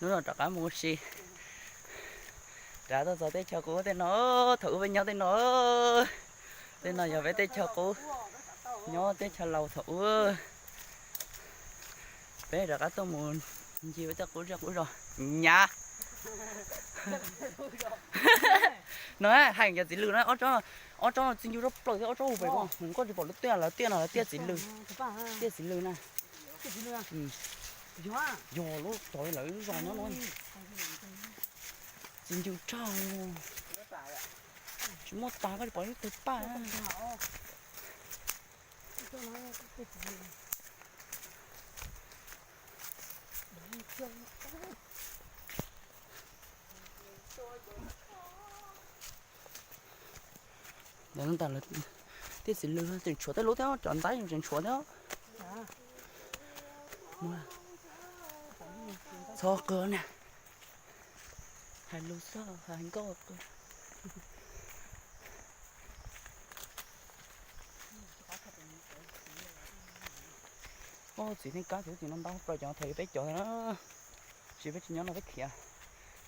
Hnub no rov qab mus ua si, rov qab tuaj txog teb chaws qub tej no, thaum ub peb nyob tej no, tej no yog peb teb chaws qub, nyob teb chaws laus thaum ub. Peb rov qab tuaj mus ncig peb tej qub zej qub zos nyab. No hais cov txiv lws na, ob tsob no txiv ncu zaj plaws thiab ob tsob ub pem ko, nkoj tsis pom lub tiaj, lawv tiaj no lawv tiaj txiv lws, tiaj txiv lws na. Yog lub tod lawv lub zos nyob no. Txiv ncu tshaj, tsis muaj tas koj tsis pom ib tug paj. Ntawm no tas lawv tiaj txiv lws tseem tshuav tej lub thiab, cov ntaib tseem tshuav thiab. Txhob qw na, hais lus xwb hais nkauj qw. Txiv neej kab txiv no ntab plaws cov thaum peb cov na, tsis peb tsis nyob no peb khiav.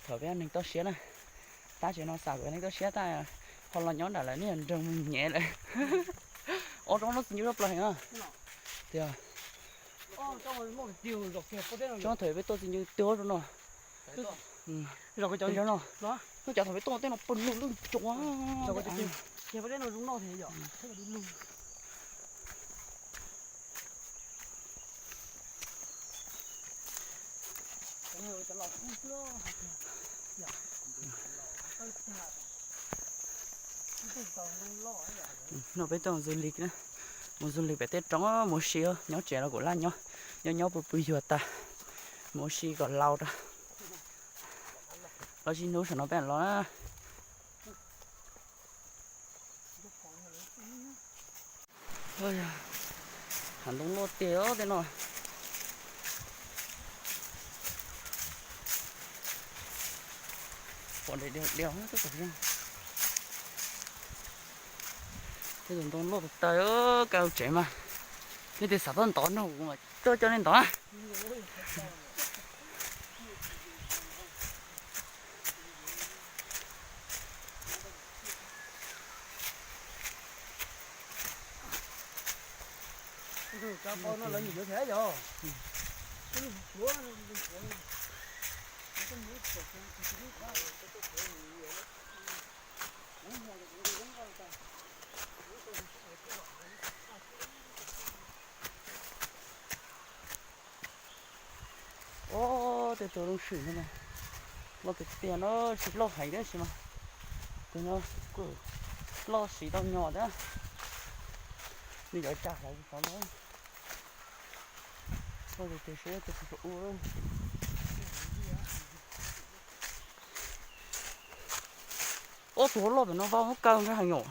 Thaum peb neeg toj siab na, tab sis no xam kom neeg toj siab tag, ho los nyob nram lawv niag nroog mus nyev lawm. Ob tsob no txiv ncu zaj plaws heev na. Tiag, tsob thaum peb tuaj txiv ncu tiag tsob no. Tsob no, no cov thaum peb tuaj tej no pw lug lug tsuav. No peb tuaj mus du lịch na, mus du lịch pem tej roob mus ua si, nyob tsev los kuj laj nyob, nyob nyob pw pw yuag tas, mus ua si kom laus rau. Los tsis hnub saum no peb los na. Hav ntoo loj tiag tej no. Pom nrem diav diav, tej tus ntoo loj tas tas, koj tsev mas nej twb xav tuaj ntov no kuv mam tuaj coj nej ntov na. Ob, tej tus loj sim no, loj tiag tiag no, tsis loj heev tab sis mas tus no kuj loj siv tau nyog thiab. Nws yuav tsa hauv xyov no. Loj tiag tiag, seb tus ua. Ob, tus loj pem no vau kaw nrab heev yom.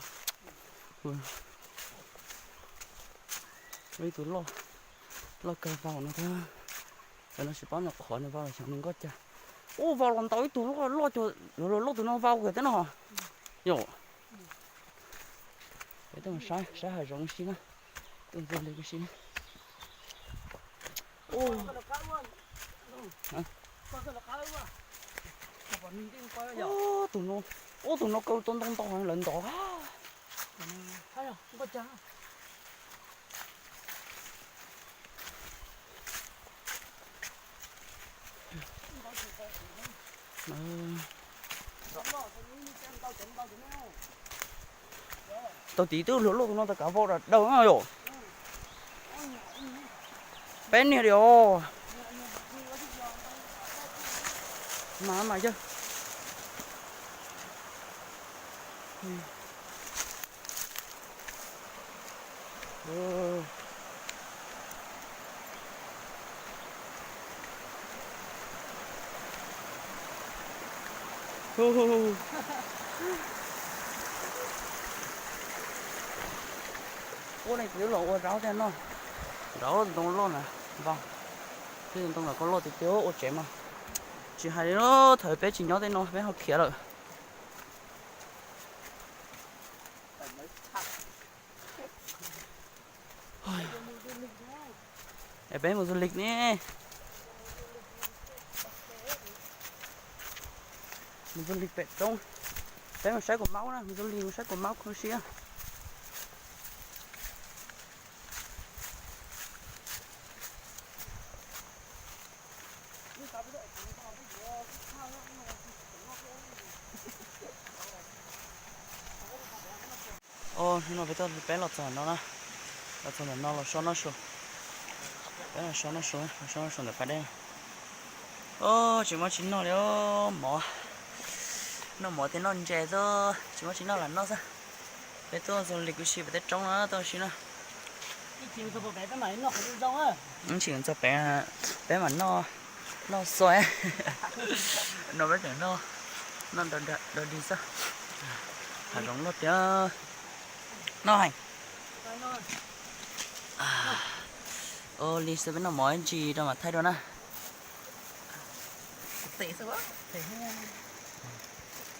Ib tus loj, loj kawg vau no thiab. Cov no tsis paub nws qhuav nws vau los xyov nws nkoj cas. Ub, vau los ntau ib tug loj loj cuag loj tus no vau kiag thiab no. Yom. Peb tuaj saib, saib hav zoov ua si na. Tuaj ntxuag li ua si na. Ub, tus no, ub, tus no kaw tau ntau ntau heev lawv ntov. Tau tiv twb hluas loj tus no tas kav vau dam daws na yom. Peb niag li os. Mas mas yawg. Ua ne twb los ua zaub thiab no. Zaub ntoo loj na, vau. Tej ntoo los koj loj tiag tiag ua tsev mas. Tsis hais li, thaum peb tsis nyob tej no peb ho khiav lawm. Es peb mus du lịch ne. Mus tus lig pem roob, peb mus saib kuv maub na, mus tus lig mus saib kuv maub kho siab. Os, hnub no peb tuaj, peb los txog no na, los txog ntawm no los so noj su, peb los so noj su, los so noj su ntawm pas dej. Os, tsis muaj tsis noj li mov, noj mov thiab noj ntses xwb, tsis muaj tsis noj lam noj xwb. Peb tuaj tus lig kho siab pem tej roob no tuaj ua si na. Tsis txog pem, peb mam noj, noj xo, no peb tseem noj, noj dog dig xwb. Hav zoov loj tiag. Noj heev. Ua li xwb peb noj mov ib ntsis rau mam thaij dua na.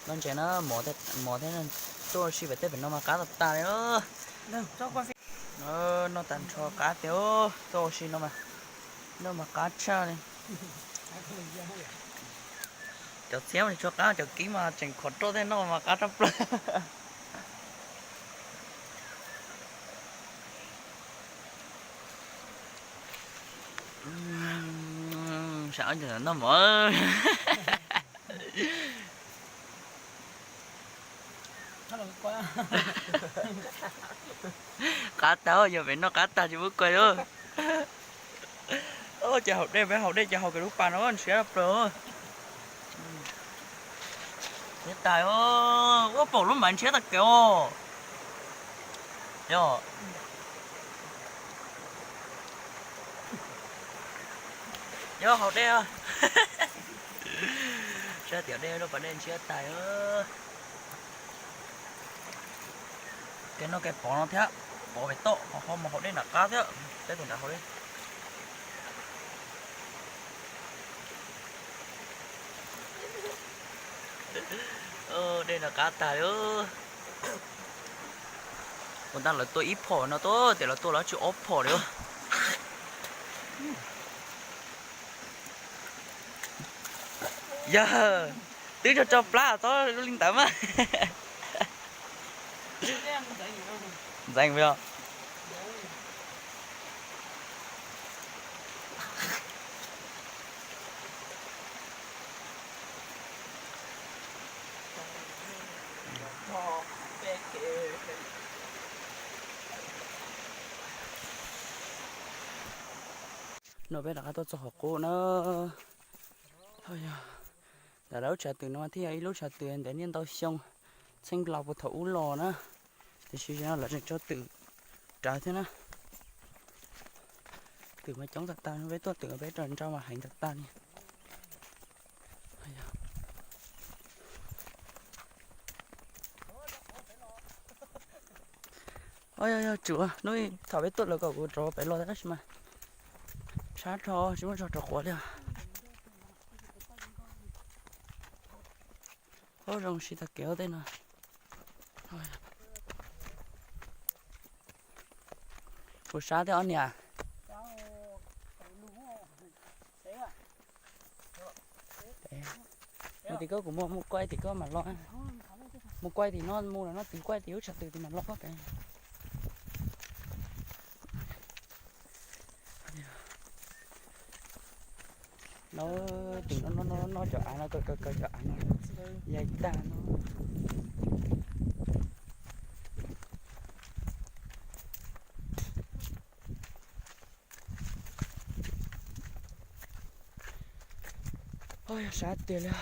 Noj ntses na, mov thiab, tuaj ua si pem tej pem no mas qab tas tas li. Noj tag nrho qab tiag, tuaj ua si no mas, noj mas qab tshaj li. Cov txiab mas tsis tshua qab, cov kib mas tseem khov roj thiab, noj mas qab tshaj plaws. Sav noj mov. Qab tag, yog pem noj qab tag tsis muab kuaj li. Ces haus dej, peb haus dej ces haus kiag lub pas no ntshiab plaws. Ntshiab tas, ua pom lub mas ntshiab tag kev os. Yog, yog haus dej, saib tias dej lub pas dej ntshiab tas. Kev noj kev pov no thiab, pov pem toj ho mus haus dej nram qab thiab, peb tus nram haus dej. Dej nram qab tag li. Ua ntej lawv tua ib phom no, tua tias lawv tua lawv tsis ob phom li. Yog twb tso tso plab txhob li ntawd mas. Ntxeev os. No peb rov qab tuaj txog qhov qub na. Yog ntawm lawv lub tshav twm no thiaj yog ib lub tshav twm ntev niaj ntau xyoo, txheej laus puag thaum ub los na. Tiam sis no lawv tseem tso twm rawv thiab na. Twm mas coob tas tas, peb tuaj twm peb rau nrau mas heev tas tas li. Yog, yog tsuav hnub thaum peb tuaj lawv kom kuv rov pem los tab sis mas tshab dhau tsis muaj zog rov quav li. Ub, zoo siab tag kev tej no. Puas sab thiab ob niam? Mus tim koj, kuv mus, mus kuaj tim koj mam los. Mus kuaj tim no, mus no tim kuaj tim lub tshav twm tim mam los pem. No, tim no, no, no, no cov av no, kaw kaw kaw cov av no, yaig tag no. Oj, yog sab tiag li.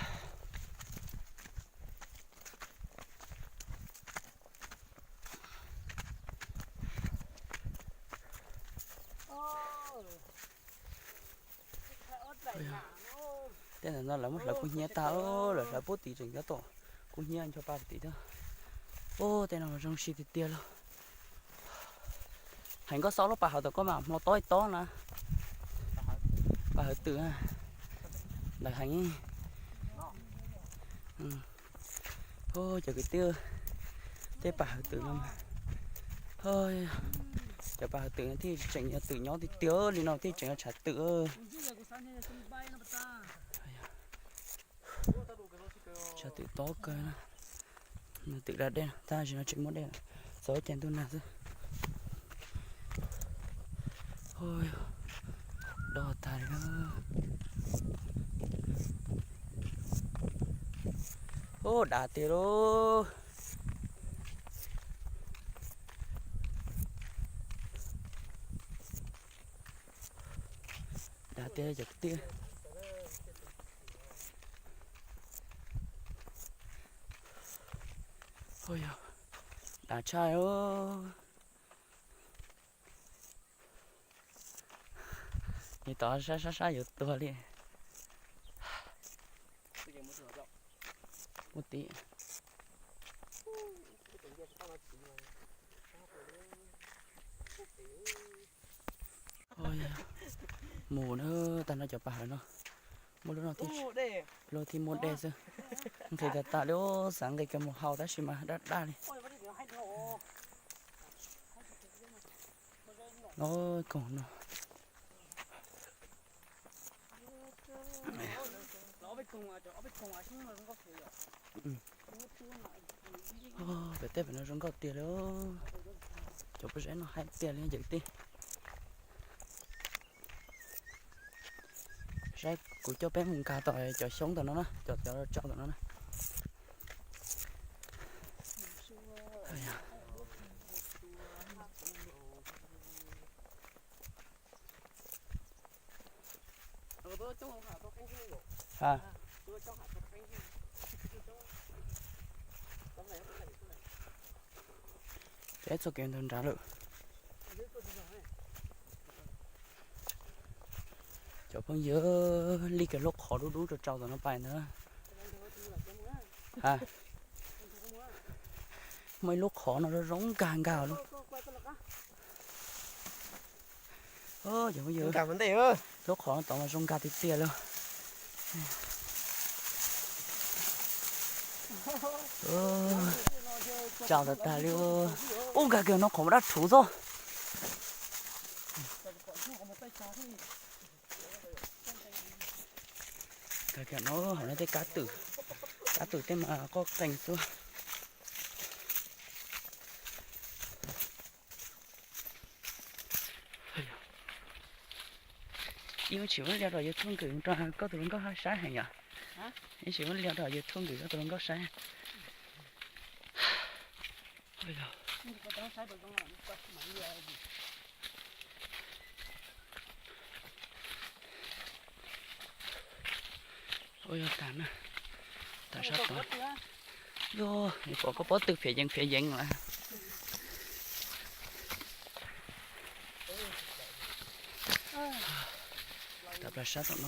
Tej ntawm no lawv muab hlawv kub hnyiab tag, lawv hlawv pub tim tseem nyob tom kub hnyiab ncho pa tim thiab. Ub, tej no zoo si tiag tiag li. Heev, koj xauj lub pas hauv tom koj mam hmo tob ib tob na. Pas hauv twm ntawd heev. Cov kwv tij, tej pas hauv twm no, cov pas hauv twm no thiaj tseem yog twm nyob tiag tiag li no thiaj tseem yog tshav twm. Tshav twm tob kawg na. Nws twm da dej, tab sis no tsis muaj dej, txog ib ce ntuj nag xwb. Do tag li. Ub, dav tiag lauj. Dav tiag cov kwv tij. Dav tshaj. Nim tod sab sab sab yuav tuag li. Mus tim. Mus na, tag no cov pas hawm no muaj lub no thiaj, lub thiaj muaj dej xwb. Nqhis tas tas li, xav nqis kiag mus haus tab sis mas daj daj li. No, koog no. Pem tej pem no zoo nkauj tiag li. Cov pob zeb no haib tiag li cov kwv tij. Saib kuv coj peb mus nkag tom cov xyoob tom no na, cov cov tsau tom no na. Peb txoj kev ntawd nrad lawm. Cov phooj ywg, li kiag lub qhov dub dub rau rau tom no pais ntag. Ha, muaj ib lub qhov no zoo nkag nkag li. Cov phooj ywg, lub qhov no tod mas zoo nkag tiag tiag li. Tsau tas tas li. Ub, nkag kiag no qhov dab rhuv xwb. Nkag kiag no, hauv no tej kab twm, kab twm tej mas qoj qees xwb. Ib sim muab liam rau YouTube nkws rau koj tus hluas nkauj saib heev yom. Ib sim muab liam rau YouTube nkws koj tus hluas nkauj saib. Ua yog tas na, tas sab tod. Yog pom koj pob tw phiav yees phiav yees lawm. Tas plas sab tom no.